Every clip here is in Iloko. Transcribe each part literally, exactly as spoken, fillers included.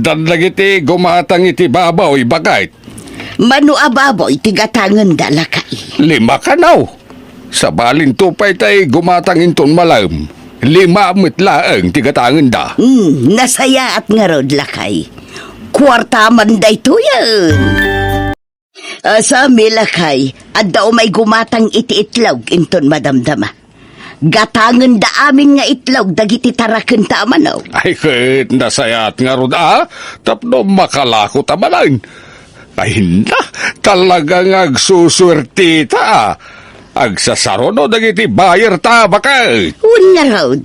Gatdan dagiti gumatang iti baboy, baket. Mano a baboy ti gatangenda, lakay? Lima kano. Sabalinto pay tay gumatang inton malem. Lima met laeng ti gatangenda. Hmm, nasayaat ngarud, lakay. Kuarta man daytoyen. A, Sami, lakay, adda umay gumatang iti itlog inton madamdama. Gatangenda amin nga itlog dagiti tarakenta a manok. Ay, ket nasayaat ngarud a, tapno makalako ta manen. Ay, na, talaga nga agsusuertita a. Agsasaruno dagiti buyer ta, baket. Wen ngarud.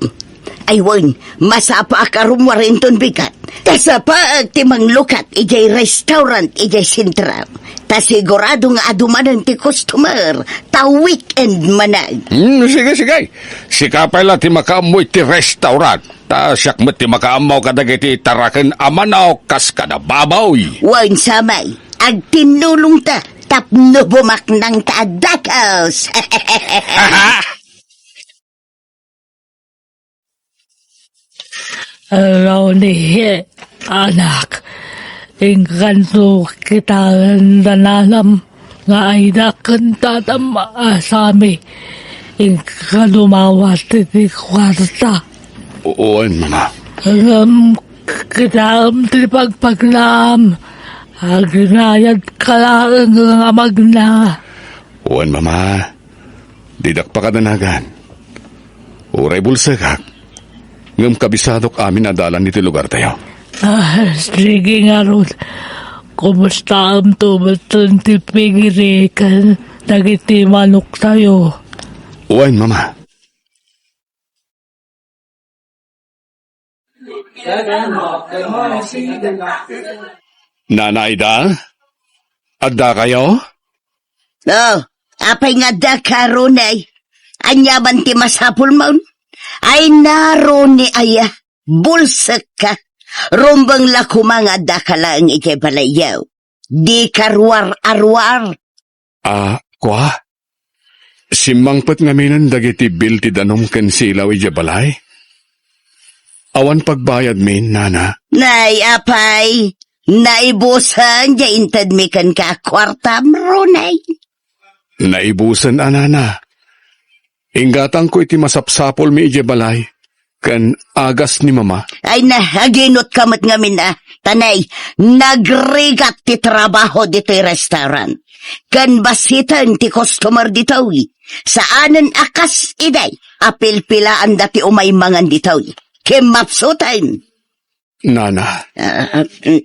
Ay wen, masapaak a rummuar inton bigat. Ta sapaak ti manglukat idiay restaurant idiay sentro. Ta sigurado nga adu manen ti customer. Ta weekend manen. Hmm, sige, sige. Sika pay la ti makaammo iti restaurant. Ta siak met ti makaammo kadagiti taraken a manok kas kada baboy. Wen, Sami, agtinnulongta tapno bumaknangta a dakes. Ronnie, anak, inkanto kitaen da nanam nga Aida ken tatam a Sami, inka dumawat iti kuarta. Wen, Mama. Ngem kitaem ti pagpagnaam, aginayadka laeng nga magna. Wen, Mama. Didak pakadanagan. Uray bulsekak, ngem kabisadok amin a dalan iti lugartayo. Ah, sige ngarud. Kumustaamto met ti pigiri ken dagiti manoktayo? Wen, Mama. Nana Aida, addakayo? Oh, apay nga addaka, Ronnie? Ania man ti masapulmon? Ay na, Ronnie, aya, bulsekka. Rumbeng la koma nga addaka laeng idiay balayyo. Dika ruar-aruar. Ah, kua? Simmangpet ngaminen dagiti bill ti danum ken silaw idiay balay? Awan pagbayadmi, nana. Nay, apay, naibusen diay intedmi kenka a kuartam, Ronnie. Naibusen a, nana. Inggatangko iti masapsapulmi idiay balay ken agas ni Mama. Ay na, aginutka met ngamin a. Ta nay, nagrigat ti trabaho ditoy restaurant. Ken bassiten ti customer ditoy. Saanen a kas idi a pilpilaanda ti umay mangan ditoy. Kimmapsuten. Nana. Ah, mm.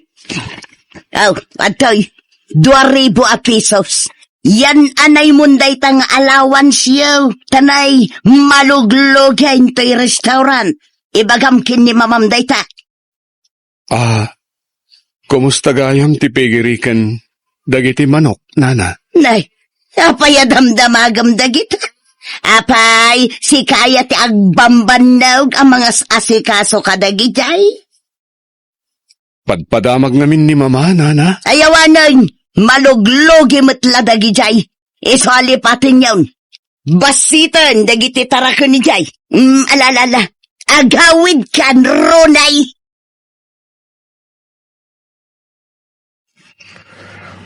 Aw, adtoy, dua ribu a pesos. Yan anay mon dayta nga allowance-yo. Ta nay, maluglugen toy restaurant. Ibagam ken ni Mamam dayta. Ah, kumusta gayam ti pigiri ken dagiti manok, nana? Nay, apay a damdamagem dagita? Apay, sika aya ti agbambannog a mangas-asikaso kadagijay? Padpadamag ngamin ni Mama, nana. Ay awanen, maluglugi met la dagijay. Isu a lipatenyon. Bassiten dagiti taraken ijay. Mm, ala, ala, ala. Agawidkan, Ronnie.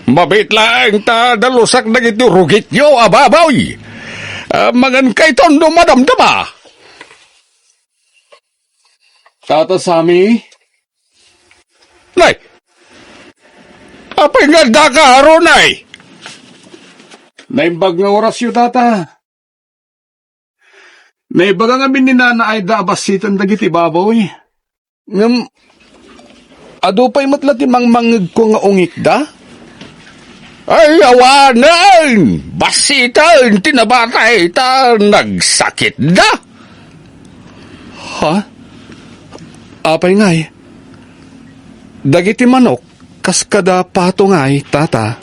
Mabiit laeng ta dalusak dagiti rugityo a baboy. Ah, mangankayton no madamdama. Tata Sami? Nay! Apay nga addaka, Ronnie? Naimbag nga orasyo, Tata. Naibaga ngamin ni Nana Aida a bassiten dagiti baboy. Ngem, adu pay met la ti mangmangngegko nga ungikda? Ay, awanen! Bassiten ti nabatay ta nagsakitda! Ha? Apay ngay? Dagiti manok, kas kada pato ngay, tata?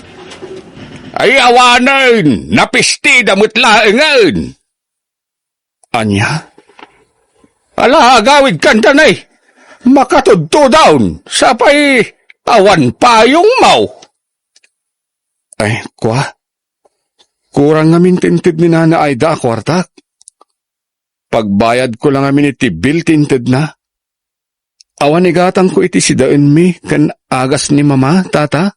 Ay, awanen! Napistida met laengen! Ania? Ala, agawidkan ta nay. Makatudtudon, sapay awan payongmo. Ay, kua? Kurang ngamin ti inted ni Nana Aida a kuartak. Pagbayadko la ngamin iti bill ti intedna. Awan igatangko iti sidaenmi ken agas ni Mama, Tata?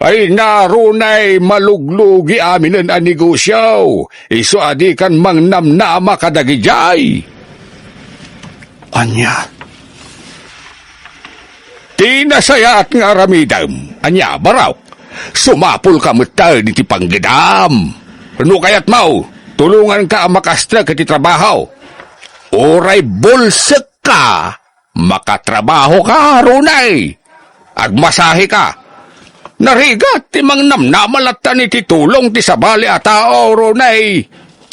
Ay, ngarunay maluglugi aminen a negosio, isu a dikan mangnamnama kadagijay. Ania? Ti nasayaat nga aramidem. Ania, Barok? Sumapulka metten iti panggedam. No kayatmo, tulonganka a makasdek iti trabaho. Uray bulsekka, makatrabahoka, Ronay. Agmasaheka. Narigat ti mangnamnama latta iti tulong ti sabali a tao, Ronay.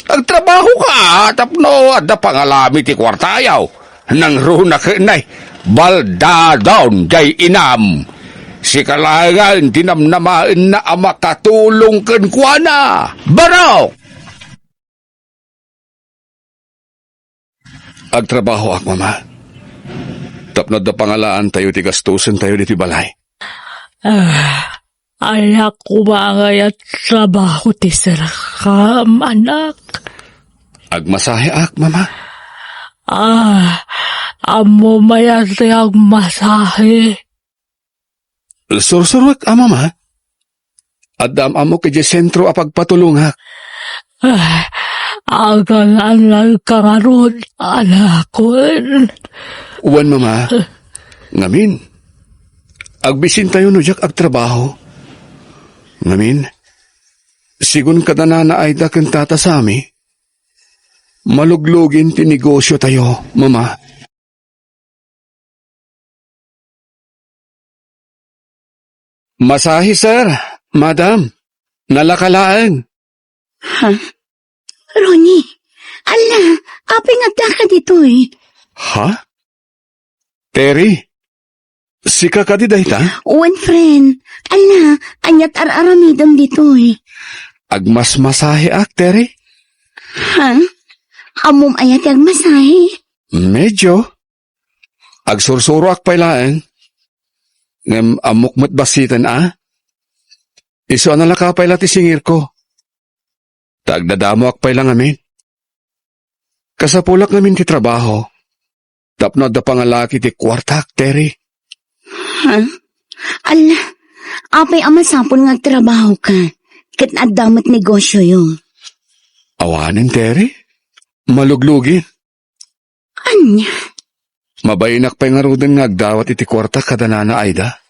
Agtrabahoka tapno adda pangalami ti kuartayo. Nangruna ket nay, baldadon jay inam. Sika laengen ti namnamaenna a makatulong kenkuana. Barok! Agtrabahoak, Mama. Tapno adda pangalaantayo ti gastusentayo ditoy balay. Ah, ania koma ngay a trabaho ti serkam, anak? Agmasaheak, Mama. Ah, ammom aya ti agmasahe? Sursuroek a, Mama. Adda am-ammok idiay sentro a pagpatulongak. Ah, agalannalka ngarud, anakon? Wen, Mama. Ngamin, agbisintayo no diak agtrabaho. Ngamin, sigun kada Nana Aida ken Tata Sami, maluglugin ti negosiotayo, Mama. Masahi, sir, madam. Nalaka laeng. Ha? Ronnie, ala, apay nga addaka ditoy? Ha? Terry, sika kadi dayta? Wen, friend. Ala, aniat ar-aramidem ditoy? Agmasmasaheak, Terry. Ha? Ammom aya ti agmasahe? Medyo. Agsursuroak pay laeng. Ngem ammok met bassiten a. Isu a nalaka pay la ti singirko. Ta agdadamoak pay la ngamin. Kasapulak ngamin ti trabaho. Tapno adda pangalaki ti kuartak, Terry. Ha? Ala, apay a masapul nga agtrabahoka? Ket adda met negosioyo. Awanen, Terry. Maluglugi. Ania? Mabainak pay ngaruden nga agdawat iti kuarta kada Nana Aida.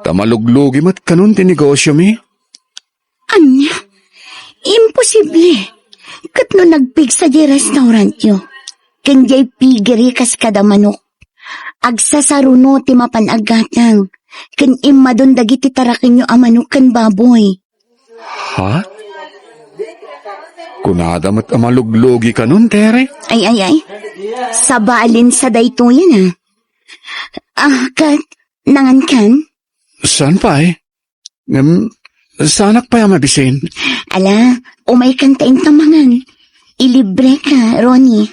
Ta maluglugi met kanon ti negosiomi. Ania? Imposible. Ket no nagpigsa diay restaurantyo, ken diay piggery kas kada manok, agsasaruno ti mapan aggatang, ken immadon dagiti tarakenyo a manok ken baboy. Ha? Kunada met a maluglugi kanon, Terry? Ay, ay, ay. Sabalin sa daytoyen, a. Ah, ket, nangankan? Saan pay? Ngem, saanak pay a mabisin? Ala, umaykan ta inta mangan. Ilibreka, Ronnie.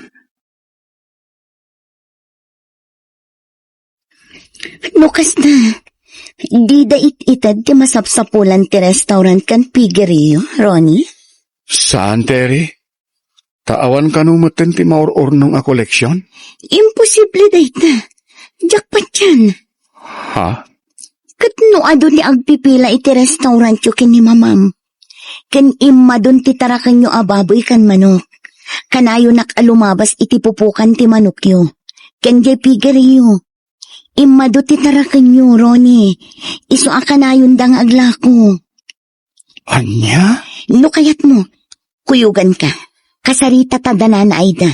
No kasta, dida it-ited ti masapsapulan ti restaurant ken piggeryyo, Ronnie? Saan, Terry? Ta awan kano metten ti maur-urnong a koleksion? Imposible dayta. Diak patian. Ha? Ket no adu ti agpipila iti restaurantyo ken ni mamam, ken immadon ti tarakenyo a baboy ken manok, kanayonak a lumabas iti pupukan ti manokyo ken diay piggeryyo. Immadu ti tarakenyo, Ronnie. Isu a kanayonda nga aglako. Ania? No kayatmo, kuyoganka. Kasarita ta da Nana Aida.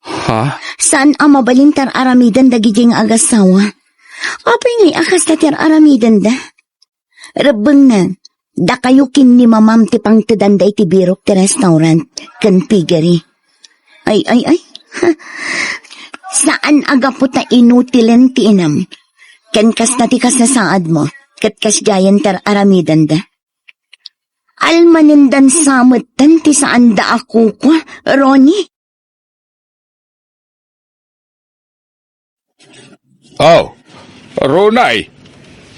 Ha? Saan a mabalin ti ar-aramiden dagiti nga agassawa? Apay ngay a kasta ti ar-aramidenda? Rebbengna, dakayo ken ni mamam ti pangtedanda iti birok ti restaurant ken piggery. Ay, ay, ay. Saan a gapu ta inutilen ti inam. Ken kasta ti kasasaadmo, ket kasdiayen ti ar-aramidenda. Almanendan sa metten ti saanda a kukua, Ronnie. Oh, Ronnie,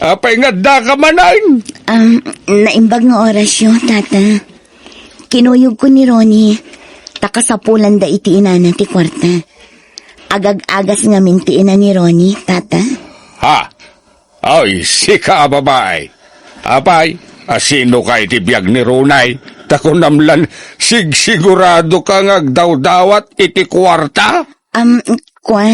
apay nga addaka manen? Ah, naimbag nga orasyo, Tata. Kinuyogko ni Ronnie, ta kasapulanda iti inana ti kuarta. Agag-agas ngamin ti ina ni Ronnie, Tata. Ha? Ay, sika a babai. Apay, asino ka iti biag ni Ronnie? Ta kunam lan sigsigurado ka nga agdawdawat iti kuarta? Am, kua,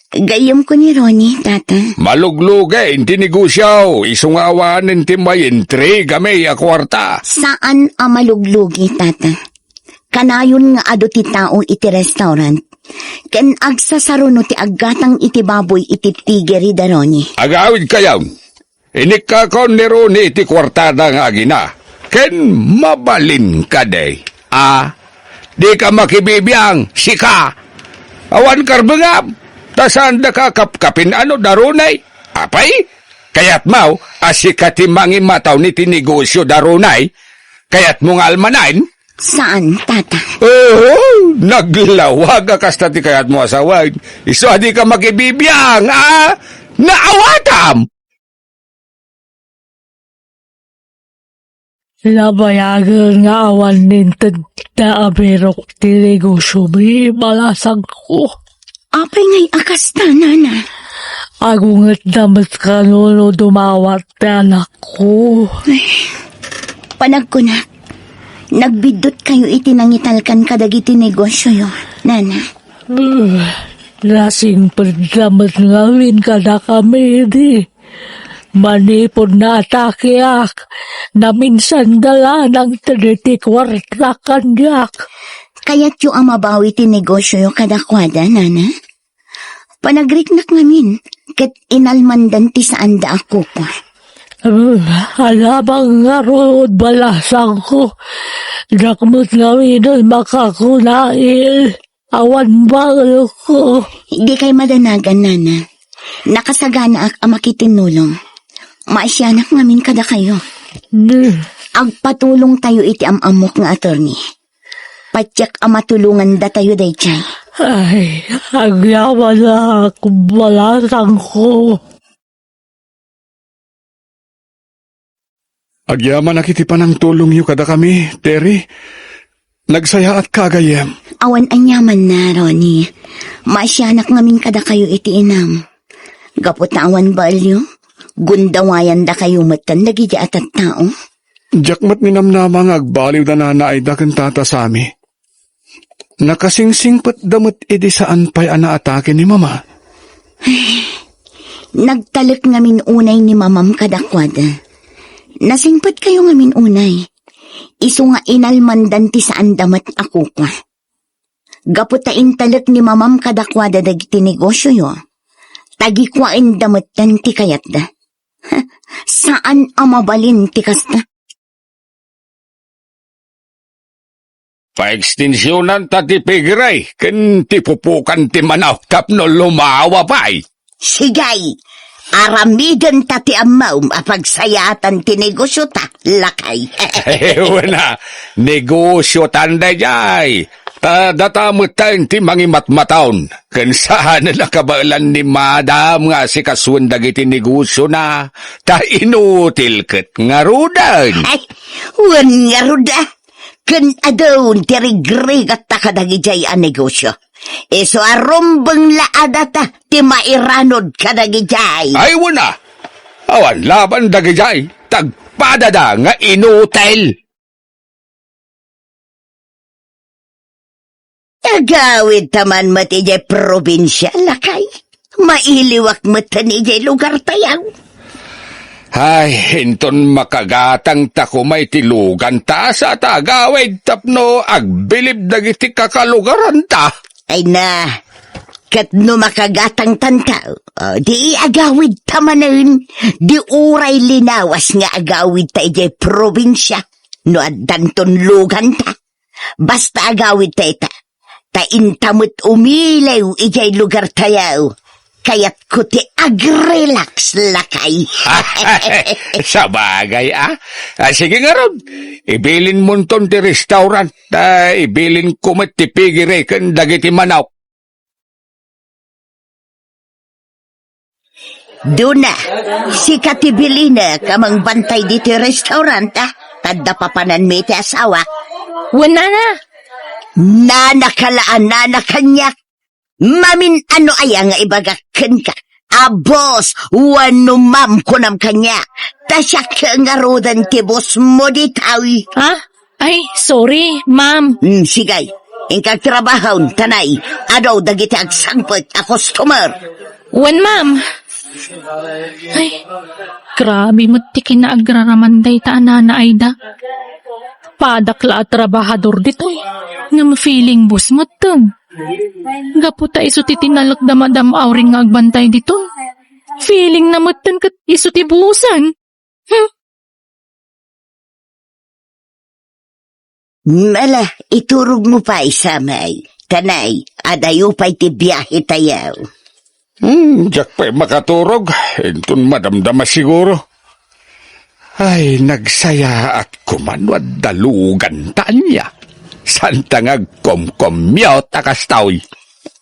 gayyemko ni Ronnie, Tata. Maluglugi ti negosio, isu nga awanen ti maintrigami a kuarta. Saan a maluglugi, Tata. Kanayon nga adu ti tao iti restaurant, ken agsasaruno ti aggatang iti baboy iti piggery da Ronnie. Agawidkayon. Inikkakon ni Ronnie iti kuartada nga agina, ken mabalin kadi. A, dika makibibiang, sika. Awan karbengam, ta saandaka a kapkapin-ano da Ronnie. Apay, kayatmo a sika ti mangimataw iti negosio da Ronnie? Kayatmo nga almanen? Saan, Tata. Oo, naglawag a kasta ti kayatmo a sawen. Isu a dika makibibiang, a? Naawatam! Nabayagen nga awan intedda a birok ti negosiomi, balasangko. Apay ngay a kasta, Nana? Agungetda met kano no dumawat ti anakko. Ay, panagkunak, nagbiddutkayo iti nangitalkan kadagiti negosioyo, Nana. Nasingpetda met ngamin kadakami idi manipud naatakeak, naminsanda la nangted iti kuarta kaniak. Kayatyo a mabawi ti negosioyo kadakuada, Nana? Panagriknak ngamin, ket inalmandan ti saanda a kukua. Alabang ngarud, balasangko, dakmet ngamin a makakunail. Awan baelko. Dikay madanagan, Nana. Nakasaganaak a makitinnulong. Maasianak ngamin kadakayo. Hmm. Agpatulongtayo iti am-ammok nga attorney. Patiek a matulongandatayo daydiay. Ay, agyamanak, balasangko. Agyamanak iti panangtulongyo kadakami, Terry. Nagsayaatka a gayyem. Awan aniamanna, Ronnie. Maasianak ngamin kadakayo iti inam. Gapu ta awan baelyo, gundawayandakayo metten dagiti a tattao. Diak met ninamnama nga agbaliw da Nana Aida ken Tata Sammy. Nakasingsingpetda met idi saan pay a naatake ni Mama. Nagtalek ngamin unay ni Mamam kadakuada. Nasingpetkayo ngamin unay. Isu nga inalmandan ti saanda met a kukua. Gapu ta intalek ni Mamam kadakuada dagiti negosioyo, tagikuaenda metten ti kayatda. Saan a mabalin ti kasta. Paekstensionanta ti piggery ken ti pupukan ti manok tapno lumawa pay. Sige, aramidenta ti ammom a pagsayaatan ti negosiota, lakay. Wen a, negosiotan daydiay. Ta data metten ti mangimatmataon. Ken saan a kabaelan ni Madam nga asikasuen dagiti negosiona, ta inutil ket ngaruden. Ay, wen ngarud a. Ken adun ti rigrigatta kadagidiay a negosio. Isu a rumbeng la a data ti mairanod kadagidiay. Ay, wen a. Awan laban dagidiay, tagpadada nga inutil. Agawidta man met idiay probinsia, lakay. Mailiwak metten idiay lugartayo. Ay, inton makagatangta koma iti luganta, sa ta agawid tapno agbilib dagiti kakalugaranta. Ay na, ket no makagatangtanta, o, di agawidta manen, di uray linawas nga agawidta idiay probinsia, no addanton luganta. Basta agawidta ita, ta inta met umilew idiay lugartayo. Kayatko ti agrelax, lakay. Sabagay, a. A, sige ngarud, ibilinmonton ti restaurant, ta ibilinko met ti piggery ken dagiti manok. Duna, sika ti bilinek a mangbantay ditoy restaurant, a? Ta adda papananmi iti asawak. Wen, nana. Nanaka la a nana kaniak. Mamin, ano aya nga ibagak kenka? A boss, wenno ma'am kunam kaniak. Ta siak ngaruden ti boss mo ditoy. Ha? Ay, sorry, ma'am. Hmm, sige. Inka agtrabahon, ta nay, adu dagiti agsangpet a customer. Wen, ma'am. Ay, grabe met ti kinaagraman dayta a Nana Aida. Padak la a trabahador ditoy, ngem feeling boss metten. Gapu ta isu ti tinalek da Madam Auring nga agbantay ditoy. Feeling na metten ket isu ti bossen. Hmm. Mala, iturogmo pay, Samay. Ta nay, adayo pay ti biahe tayo. Hmm, diak pay makaturog. Inton madamdama siguro. Ay, nagsayaat koma no adda lugan ta ania. Saan ta nga agkomkommute a kastoy?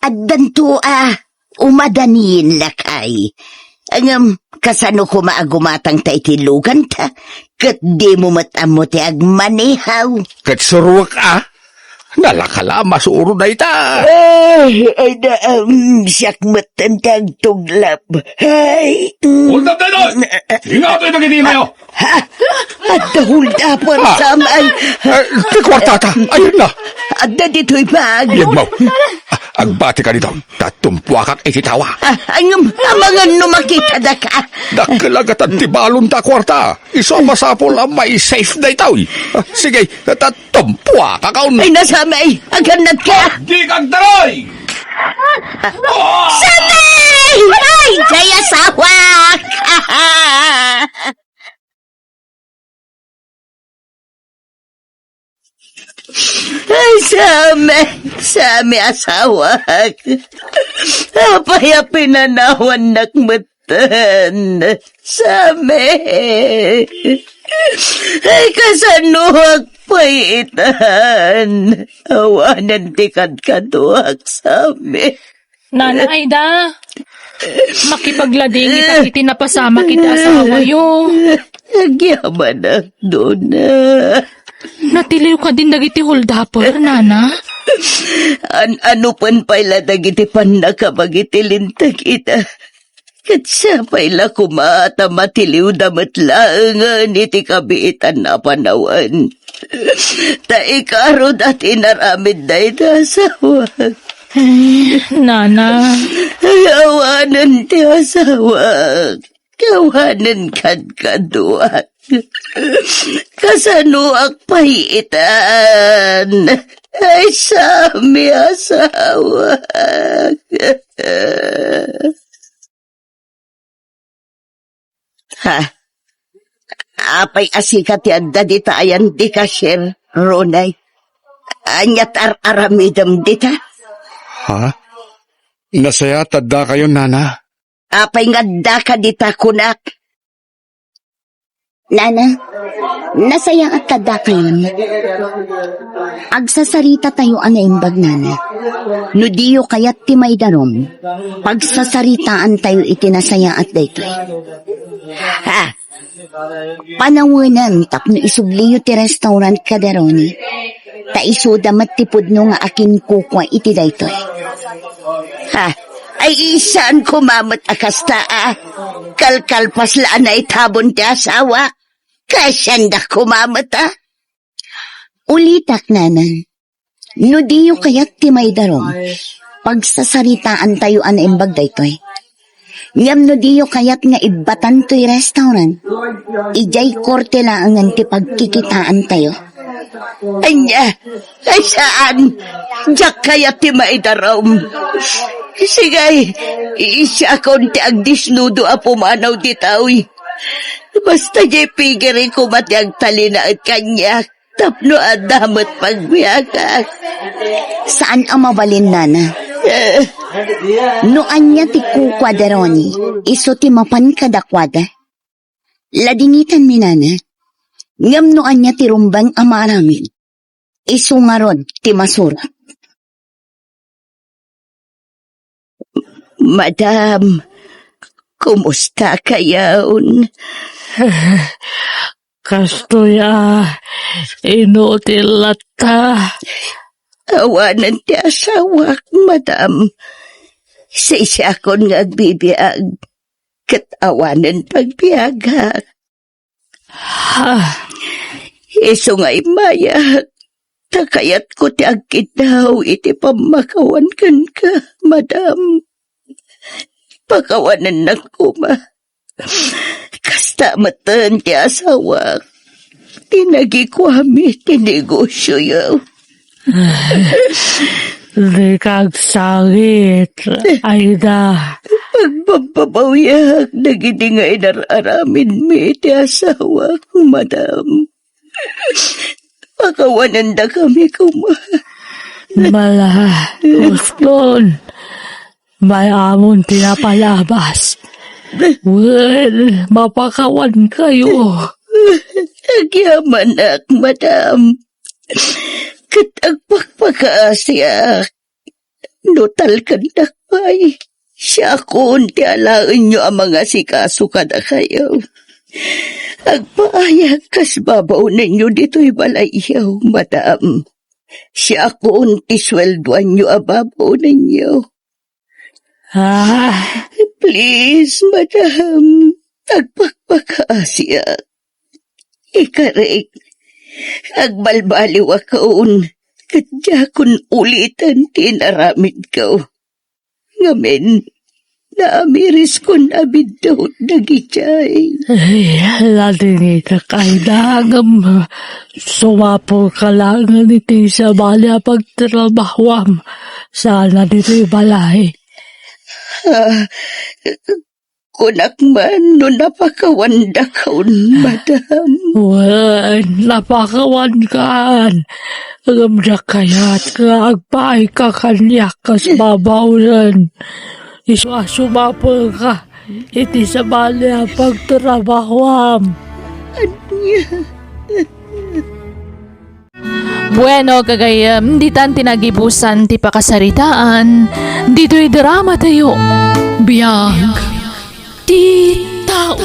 Addanto a, umadaniyen lakay. Ngem, kasano koma a gumatangta iti luganta? Ket dimo met ammo ti agmanehaw. Ket suruek a, nalaka la a masuro dayta. Ay, ay da, um, siak metten ti agtuglap. Ay, mm. Hold up, Denoy! Ingatoy dagiti imayo! Ha? Adda hold up, Ah. Samay. Eh, ti kuartata, ayun na. Adda ditoy bag. Yagmaw. Agbati ka dito. Tatumpuakak iti tawa. Ah, ngem, amangan no makita da ka. Dakkel agatan ti balon ta kuarta. Isu a masapul a may safe daytoy. Ah, sige, tatumpuakak on. Ay, na, Samay, agannad ka. Di kagdaroy! Samay! Ay, jay asawak! Ay, Samay, Samay asawak. Apay a pinanawannak metten? Samay. Ay, kasanoak pay itan? Awanen ti kadkaduak, Samay. Nana Aida, makipagladingit iti napasamak iti asawayo. Agyamanak, Dona. Natiliw kadin dagiti holdupper, Nana? An-, ano pen pay la dagiti pannakabag iti linteg ita? Ket siak pay la koma ta matiliwda met laengen iti kabiitan a panawen. Ta ikaroda ti inaramid dayta asawak. Ay, Nana. Ay, awanen ti asawak. Awanen kadkaduak. Kasanoak pay itan? Ay, Samay asawak. Ha? Apay a sika ti adda dita ayan di cashier, Ronay? Ania ti ar-aramidem dita? Ha? Nasayaat addakayon, Nana. Apay nga addaka dita, kunak? Nana, nasayaat addakayon. Agsasarita tayo a naimbag, Nana. No diyo kayat ti maidarum, pagsasaritaan tayo iti nasayaat daytoy. Ha? Panawenan tapno isubliyo ti restaurant kada Ronnie. Ta isuda met ti pudno nga akinkukua iti daytoy. Ha? Ay, saan koma met a kasta, a? Kalkalpas la a naitabon ti asawak. Kasianda koma met, a? Ulitak, Nana. No diyo kayat ti maidarum, pagsasaritaan tayo a naimbag daytoy. Ngem no diyo kayat nga ibbatan toy restaurant, idiay korte laengen ti pagkikitaan tayo. Ania? Ay, saan? Diak kayat ti maidarum. Sige, siakon ti agdisnudo a pumanaw ditoy. Basta diay pigiri koma ti agtalinaed kaniak. Tapno adda met pagbiagak. Saan a mabalin, Nana. Eh. No ania ti kukua da Ronnie, isu ti mapan kadakuada. Ladingitanmi, Nana. Ngem no ania ti rumbeng a maaramid, isu ngarud ti masurot. Madam, kumusta kayon? Kastoy a, inutil latta. Awanen ti asawak, madam. Sisiakon nga agbibiag, ket awanen pagbiagak. Ah, isu nga immayak, ta kayatko ti agkiddaw iti pammakawan kenka, madam. Pakawanennak koma. Kasta metten ti asawak, ti nagikuami ti negosioyo. Dika agsangit, Aida. Pagbabbabawiak dagiti nga inar-aramidmi iti asawak, madam. Pakawanendakami koma. Mala, Uston. May-amon ti napalabas. Wen, mapakawankayo. Agyamanak, madam. Ket agpakpakaasiak no talkendak pay. Siakon ti alaenyo a mangasikaso kadakayo. Agpaayag kas babaonenyo ditoy balayyo, madam. Siakon ti sueldoanyo a babaonenyo. Ah, please, madam, agpakpakaasiak. Ikarik, agbalbaliwakon, ket diakon uliten ti inaramidko. Ngamin, naamiriskon a biddut dagijay. Ay, ladingitak, Aida, ngem sumapulka laengen iti sabali a pagtrabahuam. Saan a ditoy balay. Ah, kunak man no napakawandakon, madam. Wen, napakawankan. Ngem diak kayat nga agpaayka kaniak kas babaonen. Isu a sumapulka iti sabali a pagtrabahuam. Ania? Bueno, gagayyem, ditan ti nagibusan ti pakasaritaan ditoy drama tayo. Biag ti tao.